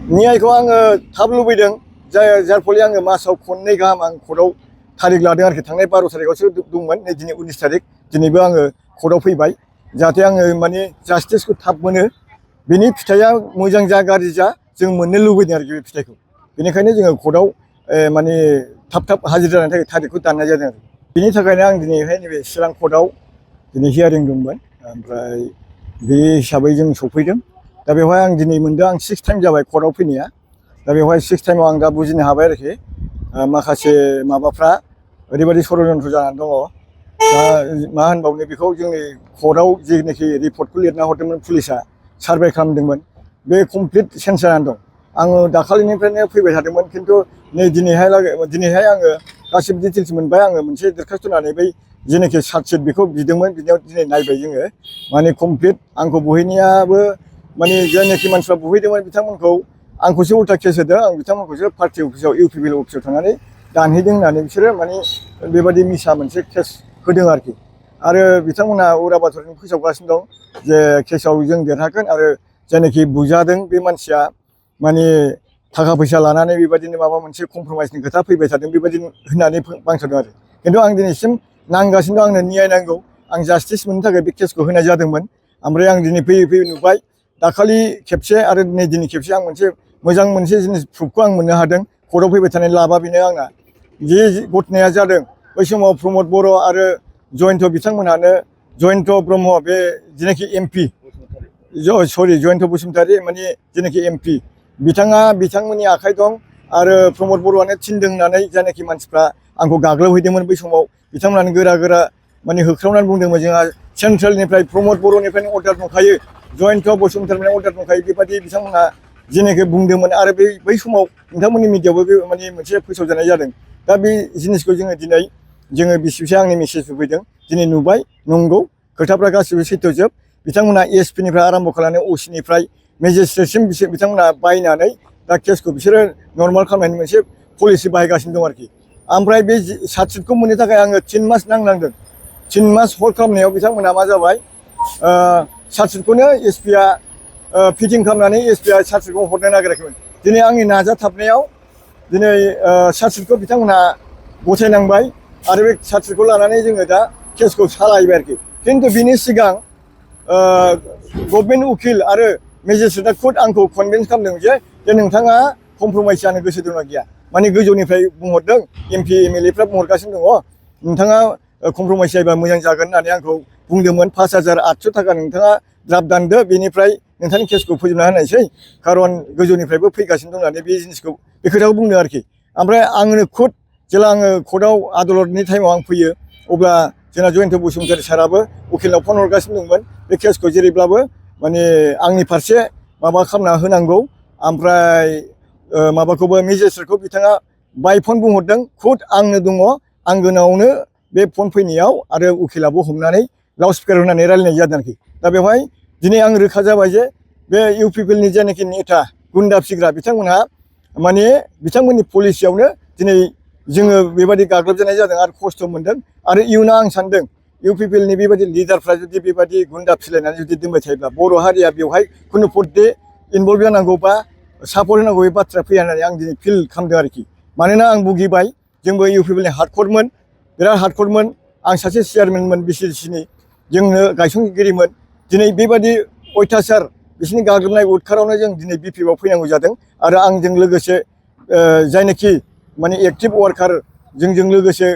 न्यायखौ आङो थाब लुबैदों जार फलि आङो मासाव खननै गाहाम आं कर्टआव थारिख लादों आरोखि थांनाय 12 तारिखआवसो दंमोन नै दिनै 19 तारिख दिनैबो आङो कर्टआव फैबाय जाहाथे आङो माने जास्टिसखौ थाब मोनो बेनि फिथाइया मोजां जा गाज्रि जा जों मोननो लुबैदों आरोखि बे फिथाइखौ बेनिखायनो जोङो कर्टआव माने थाब हाजिर जानायनि थाखाय थारिखखौ दाननाय जादों आरो बेनि थाखायनो आं दिनैहाय नैबे चिरां कर्टआव दिनै हियारिं दंमोन ओमफ्राय बे हिसाबै जों सफैदों दा बेवहाय आं दिनै मोनदों आं 6 टाइम जाबाय कर्टआव फैनाया दा बेवहाय 6 टाइमाव आं दा बुजिनो हाबाय आरोखि माखासे माबाफ्रा ओरैबायदि षड़यन्त्र जानानै दङ दा मा होनबावनो बेखौ जोंनि कर्टआव जेनाखि रिपर्टखौ लिरना हरदोंमोन पुलिसा सार्भे खालामदोंमोन बे कमप्लिट चेन्ज जानानै दं आङो दाखालिनिफ्रायनो फैबाय थादोंमोन खिन्थु नै दिनैहाय आङो गासिबो डिटेल्स मोनबाय आङो मोनसे दरखास्त होनानै बै जेनाखि चार्जशिट बेखौ बिदोंमोन बिनियाव दिनै नायबाय जोङो माने कमप्लिट आंखौ बुहैनायाबो माने जायनाखि मानसिफ्रा बुहैदोंमोन बिथांमोनखौ आंखौसो उल्था केस होदों आं बिथांमोनखौसो पार्टि अफिसाव इउपिपिएल अफिसाव थांनानै दानहैदों होननानै बिसोरो माने बेबायदि मिसा मोनसे केस होदों आरोखि आरो बिथांमोना उराबाथरजों फोसावगासिनो दं जे केसाव जों देरहागोन आरो जायनाखि बुजादों बे मानसिया माने थाखा फैसा लानानै बेबायदिनो माबा मोनसे कमप्रमाइसनि खोथा फैबाय थादों बेबायदि होननानै बांसावदों आरो खिन्थु आं दिनैसिम नांगासिनो दं आंनो न्याय नांगौ आं जास्टिस मोननो थाखाय बे केसखौ होनाय जादोंमोन ओमफ्राय आं दिनै फैयै फैयै नुबाय दाखालि खेबसे आरो दिनै खेबसे आं मोजां मोनसे जिनिस प्रुफखौ आं मोननो हादों कर्टआव फैबाय थानाय लाबा बेनो आंना जे घटनाया जादों बै समाव प्रमद बर' आरो जयन्त बिथांमोनहानो जयन्त ब्रह्म बे जेनाखि एमपि जयन्त बसुमतारी माने जेनाखि एमपि बिथांमोननि आखाइ दं आरो प्रमद बर'आनो थिनदों होननानै जायनाखि मानसिफ्रा आंखौ गाग्लोबहैदोंमोन बै समाव बिथांमोनानो गोरा माने होख्रावनानै बुंदोंमोन जोंहा सेन्ट्रेलनिफ्राय प्रमद बर'निफ्रायनो अर्डार दंखायो जयन्त बसुमतारीनिफ्राय अर्डार दंखायो बेबायदि बिथांमोना जेनाखि बुंदोंमोन आरो बै समाव नोंथांमोननि मिडियायावबो बे माने मोनसे फोसावजानाय जादों दा बे जिनिसखौ दिनै जोङो बिसिबिसि आंनि मेसेज होफैदों दिनै नुबाय नंगौ खोथाफ्रा गासिबो सैथोजोब बिथांमोना एसपिनिफ्राय आराम्भ खालामनानै असिनिफ्राय मेजिस्ट्रेटसिम बिथांमोना बायनानै दा केसखौ बिसोरो नर्माल खालामनायनि मोनसे पलिसि बाहायगासिनो दं आरोखि ओमफ्राय बे चार्जशिटखौ मोननो थाखाय आङो 3 मास नांनांदों 3 मास हल्ड खालामनायाव बिथांमोना मा जाबाय चार्जशिटखौनो एसपिआ फिटिं खालामनानै एसपिआ चार्जशिटखौ हरनो नागिराखैमोन दिनै आंनि नाजाथाबनायाव दिनै चार्जशिटखौ बिथांमोनहा गथायनांबाय आरो बे चार्जशिटखौ लानानै जोङो दा केसखौ सालायबाय आरोखि खिन्थु बिनि सिगां गभर्नमेन्ट उकिल आरो मेजिस्ट्रेटआ खुद आंखौ कनभिन्स खालामदों जे नोंथाङा कमप्रमाइस जानो गोसो दंना गैया माने गोजौनिफ्राय बुंहरदों एमपि एमएलएफ्रा बुंहरगासिनो दङ नोंथाङा कमप्रमाइस जायोबा मोजां जागोन होननानै आंखौ बुंदोंमोन 5800 थाखा नोंथाङा द्राफ्ट दानदो बेनिफ्राय नोंथांनि केसखौ फोजोबना होनायसै खारन गोजौनिफ्रायबो फैगासिनो दं होननानै बे खोथाखौ बुंदों आरोखि ओमफ्राय आंनो खुद जेला आङो कर्टआव आदालतनि टाइमाव आं फैयो अब्ला जोंना जयन्त बसुमतारी साराबो उकिलनाव फन हरगासिनो दंमोन बे केसखौ जेरैब्लाबो माने आंनि फारसे माबा खालामना होनांगौ ओमफ्राय माबाखौबो मेजिस्ट्रेटखौ बिथाङा बाय फन बुंहरदों खुद आंनो दङ आंगोनावनो बे फन फैनायाव आरो उकिलाबो हमनानै लाउड स्पिकार होनानै रायलायनाय जादों आरोखि दा बेवहाय दिनै आं रोखा जाबाय जे बे इउपिपिएलनि जायनाखि नेता गुन्दा फिग्रा बिथांमोनहा माने बिथांमोननि पलिसियावनो दिनै जोङो बेबायदि गाग्लोबजानाय जादों आरो खस्थ' मोनदों आरो इयुनाव आं सानदों इउपिपिएलनि बेबायदि लिडारफ्रा जुदि बेबायदि गुन्दा फिलायनानै जुदि दोनबाय थायोब्ला बर' हारिया बेवहाय खुनु फर्दे इनभल्भ जानांगौ बा सापर्ट होनांगौ बे बाथ्रा फैया होननानै आं दिनै फिल खालामदों आरोखि मानोना आं भुगिबाय जोंबो इउपिपिएलनि हार्डकरमोन बिराद हार्डकरमोन आं सासे चेयारमेनमोन बिसिसिनि जोंनो गायसनगिरिमोन दिनै बेबायदि अयथासार बिसोरनि गाग्लोबनाय उदखारावनो जों दिनै बिपिएफआव फैनांगौ जादों आरो आंजों लोगोसे जायनाखि माने एक्टिभ वार्कार जोंजों लोगोसे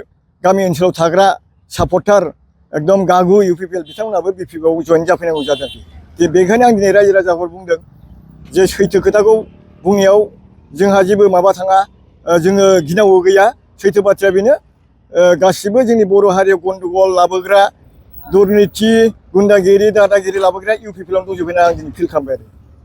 गामि ओनसोलाव थाग्रा सापर्टार एकदम गागु इउपिपिएल बिथांमोनाबो बिपिएफआव जयेन जाफैनांगौ जादों बेखायनो आं दिनै रायजो राजाफोर बुंदों जे सैथो खोथाखौ बुंनायाव जोंहा जेबो माबा थाङा जोङो गिनांगौ गैया सैथो बाथ्राया बेनो गासिबो जोंनि बर' हारियाव गन्दगल लाबोग्रा दुर्निति गुन्दागिरि दादागिरि लाबोग्रा इउपिपिएलआवनो दंजोबो होनना आं दिनै फिल खालामबाय आरो